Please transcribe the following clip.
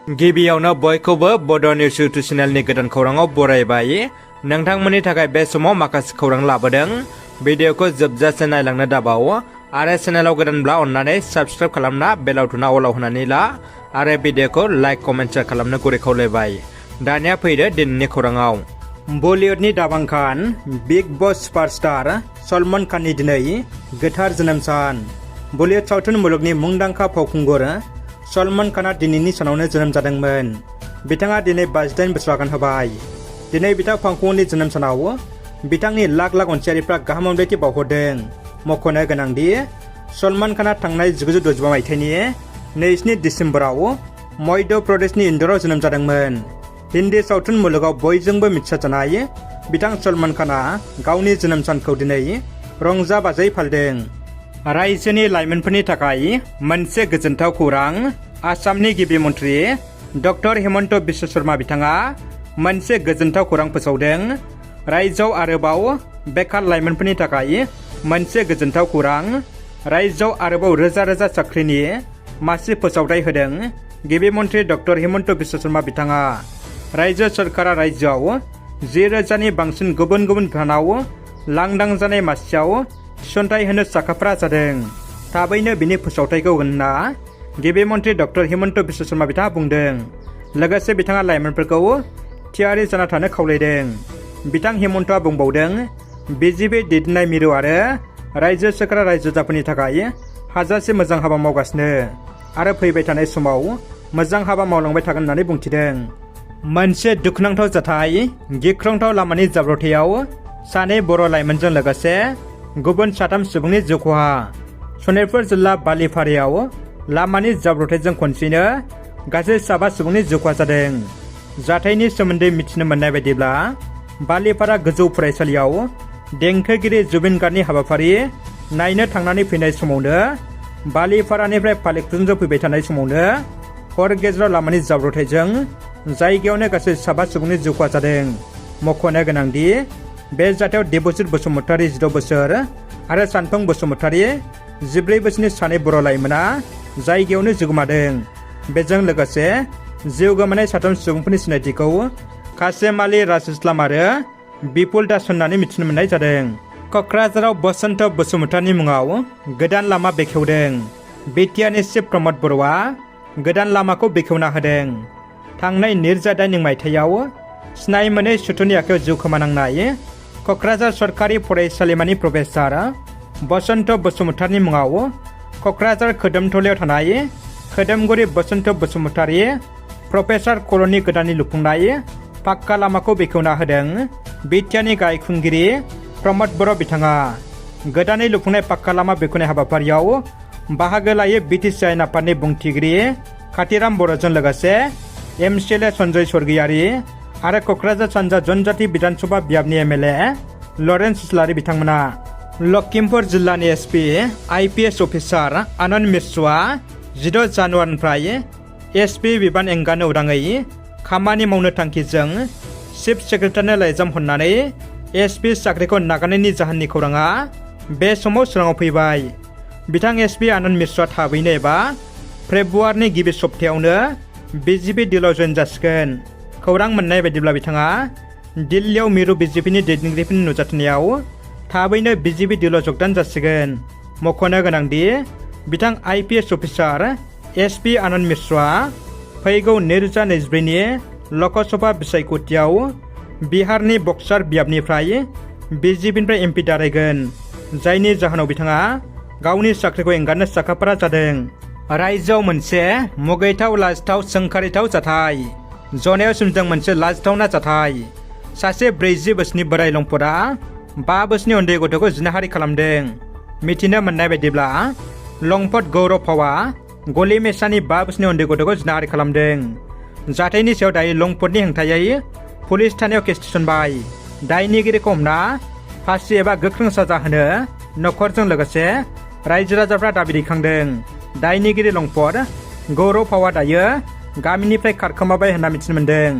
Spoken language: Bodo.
गिबियावनो बयखौबो बड' निउस इउटुब चेनेलनि गोदान खौराङाव बरायबाय। नोंथांमोननि थाखाय बे समाव माखासे खौरां लाबोदों। भिडिअखौ जोबजासे नायलांनो दाबाव आरो चेनेलाव गोदानब्ला अन्नानै साबस्क्राइब खालामना बेल आइकनआ अलाव होनानै ला आरो भिडिअखौ लाइक कमेन्ट शेयार खालामनो गुरै खावलायबाय। दानिया फैदो दिनैनि खौराङाव। बलिउडनि दाबां खान बिग बस सुपारस्टार सलमान खाननि दिनै गोथार जोनोम सान। बलिउड सावथुन मुलुगनि मुंदांखा फावखुंगुर सलमान खानआ दिनैनि सानावनो जोनोम जादोंमोन। बिथाङा दिनै 58 बोसोर आगान होबाय। दिनै बिथां फावखुंगुरनि जोनोम सानाव बिथांनि लाख लाख अनसायारिफ्रा गाहाम हामलायथि बावहरदों। मख'नो गोनांदि सलमान खानआ थांनाय 1965 मायथाइनि 2 दिसेम्बराव मध्य प्रदेशनि इन्दौराव जोनोम जादोंमोन। हिन्दी सावथुन मुलुगाव बयजोंबो मिथिसारजानाय बिथां सलमान खानआ गावनि जोनोम सानखौ दिनै रंजा बाजायै फालिदों। रायजोनि लाइमोनफोरनि थाखाय मोनसे गोजोनथाव खौरां। आसामनि गिबि मन्त्रि डक्टर हिमन्त बिश्व शर्मा बिथाङा मोनसे गोजोनथाव खौरां फोसावदों। रायजोआव आरोबाव बेखार लाइमोनफोरनि थाखाय मोनसे गोजोनथाव खौरां। रायजोआव आरोबाव रोजा रोजा साख्रिनि मासि फोसावथाय होदों गिबि मन्त्रि डक्टर हिमन्त बिश्व शर्मा बिथाङा। रायजो सरकारा रायजोआव 10,000नि बांसिन गुबुन गुबुन बिफानाव लांदां जानाय मासियाव थिसनथाय होनो साखाफारा जादों। थाबैनो बिनि फोसावथायखौ होनना गिबि मन्त्रि डक्टर हिमन्त बिश्व शर्मा बिथाङा बुंदों। लोगोसे बिथाङा लाइमोनफोरखौ थियारि जाना थानो खावलायदों। बिथां हिमन्तआ बुंबावदों, बिजेपि दैदेननाय मिरु आरो रायजो सोरखारा रायजोफोरनि थाखाय हाजासे मोजां हाबा मावगासिनो आरो फैबाय थानाय समाव मोजां हाबा मावलांबाय थागोन होननानै बुंथिदों। मोनसे दुखुनांथाव जाथाय। गिख्रंथाव लामानि जाब्रबथायाव सानै बर' लाइमोनजों लोगोसे गुबुन 3 सुबुंनि जिउ खहा। सनितपुर जिल्ला बालिपारायाव लामानि जाब्रबथायजों खनसेनो गासै 7 सुबुंनि जिउ खहा जादों। जाथायनि सोमोन्दै मिथिनो मोननाय बायदिब्ला बालिपारा गोजौ फरायसालियाव देंखोगिरि जुबिन गार्गनि हाबाफारि नायनो थांनानै फैनाय समावनो बालिपारानिफ्राय फालेकफुंजों फैबाय थानाय समावनो हर गेजेराव लामानि जाब्रबथायजों जायगायावनो गासै 7 सुबुंनि जिउ खहा जादों। मख'नो गोनांदि बे जाथायाव देबजित बसुमतारी 16 बोसोर आरो सानफुं बसुमतारी 14 बोसोरनि सानै बर' लाइमोना जायगायावनो जिउ गोमादों। बेजों लोगोसे जिउ गोमानाय 3 सुबुंफोरनि सिनायथिखौ कासेम आली, राज इस्लाम आरो बिपुल दास होननानै मिथिनो मोननाय जादों। क'क्राझाराव बसन्त बसुमतारीनि मुङाव गोदान लामा बेखेवदों। बिटिआरनि चिफ प्रमद बर'आ गोदान लामाखौ बेखेवना होदों। थांनाय 2008 मायथाइयाव सिनाय मोनै सुथुरनि आखायाव जिउ खोमानांनाय क'क्राझार सरकारि फरायसालिमानि प्रफेसार बसन्त बसुमतारीनि मुङाव क'क्राझार खोदोमथलायाव थानाय खोदोमगुरि बसन्त बसुमतारी प्रफेसार कल'नि गोदानै लुफुंनाय पाक्का लामाखौ बेखेवना होदों बिटिआरनि गाहाय खुंगिरि प्रमद बर' बिथाङा। गोदानै लुफुंनाय पाक्का लामा बेखेवनाय हाबाफारियाव बाहागो लायो बिटिसि आयेन आफादनि बुंथिगिरि खाथिराम बर'जों लोगोसे एमसिएलए सन्जय स्वर्गियारि आरो क'क्राझार सानजा जनजाति बिधानसभा बियाबनि एमएलए लरेन्स इस्लारि बिथांमोना। लखिमपुर जिल्लानि एसपि आइपिएस अफिसार आनन्द मिश्रआ 16 जानुवारिनिफ्राय एसपि बिबान एंगारनो उदाङै खामानि मावनो थांखिजों चिफ सेक्रेटारिनो लाइजाम हरनानै एसपि साख्रिखौ नागारनायनि जाहोननि खौराङा बे समाव सोराङाव फैबाय। बिथां एसपि आनन्द मिश्रआ थाबैनो एबा फेब्रुवारिनि गिबि सप्तायावनो बिजेपि दिलाव जइन जासिगोन। खौरां मोननाय बायदिब्ला बिथाङा दिल्लीयाव मिरु बिजेपिनि दैदेनगिरिफोरनि नुजाथिनायाव थाबैनो बिजेपि दिलाव जगदान जासिगोन। मख'नो गोनांदि बिथां आइपिएस अफिसार एसपि आनन्द मिश्रआ फैगौ 2024नि लकसभा बिसायख'थियाव बिहारनि बक्सार बियाबनिफ्राय बिजेपिनिफ्राय एमपि दारायगोन, जायनि जाहोनाव बिथाङा गावनि साख्रिखौ एंगारनो साखाफारा जादों। रायजोआव मोनसे मुगैथाव लाजिथाव सोंखारिथाव जाथाय। जनायाव सोमजिदों मोनसे लाजिथावना जाथाय। सासे 40 बोसोरनि बोराय लंपटआ 5 बोसोरनि उन्दै गथ'खौ जिनाहारि खालामदों। मिथिनो मोननाय बायदिब्ला लंपट गौरव फावा गलि मेसानि 5 बोसोरनि उन्दै गथ'खौ जिनाहारि खालामदों। जाथायनि सायाव दायो लंपटनि हेंथायै पुलिस थानायाव केस थिसनबाय। दायनिगिरिखौ हमना फासि एबा गोख्रों साजा होनो नखरजों लोगोसे रायजो राजाफ्रा दाबि दैखांदों। दायनिगिरि लंपट गौरव फावा दायो गामिनिफ्राय खारखोमाबाय होनना मिथिनो मोन्दों।